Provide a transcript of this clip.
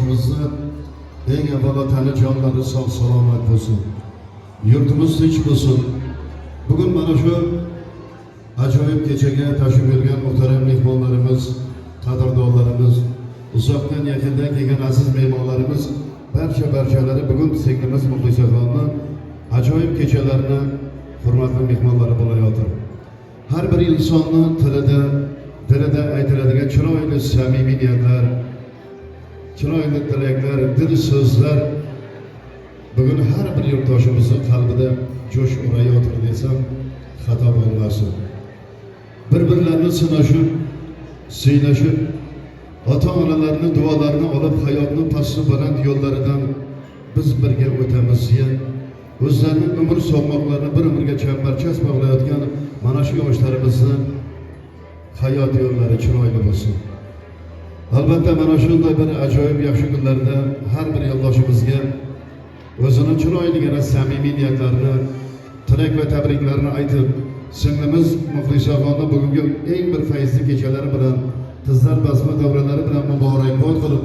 yurtdoshimizni eng avvalo tani jonlari sog' salomat bo'lsin. Yurtimiz tinch bo'lsin. Bugun mana shu ajoyib kechaga tashrif buyurgan muhtaram mehmonlarimiz, qadrdonlarimiz, uzoqdan yaqindan kelgan aziz mehmonlarimiz, barcha barchalari bugun singlimiz Muxlisaxonni ajoyib kechalarni hurmatli mehmonlari bo'layotir. Har bir insonni tilida, dilida aytiladigan chiroyli samimiy niyatlar, chiroyli tilaklar, dil so'zlar bugun har bir yurtdoshimizni qalbida jo'sh urayotir desam xato bo'lmasin. Bir-birlarini sinashib, siylashib, ota-onalarni duolarini olib hayotni pastu baland yo'llaridan biz birga o'tamiz deya o'zlarining umr so'qmoqlarini bir umrga chambarchas bog'layotgan mana shu yoshlarimizni hayot yo'llari chiroyli bo'lsin. Albatta, mana shunday bir ajoyib yaxshi kunlarda har bir yo'ldoshimizga o'zini chiroyligina samimiy niyatlarini, tilak va tabriklarini aytib, singlimiz Muxlisaxonni bugungi eng bir fayzli kechalari bilan, qizlar bazmi davralari bilan muborakbod qilib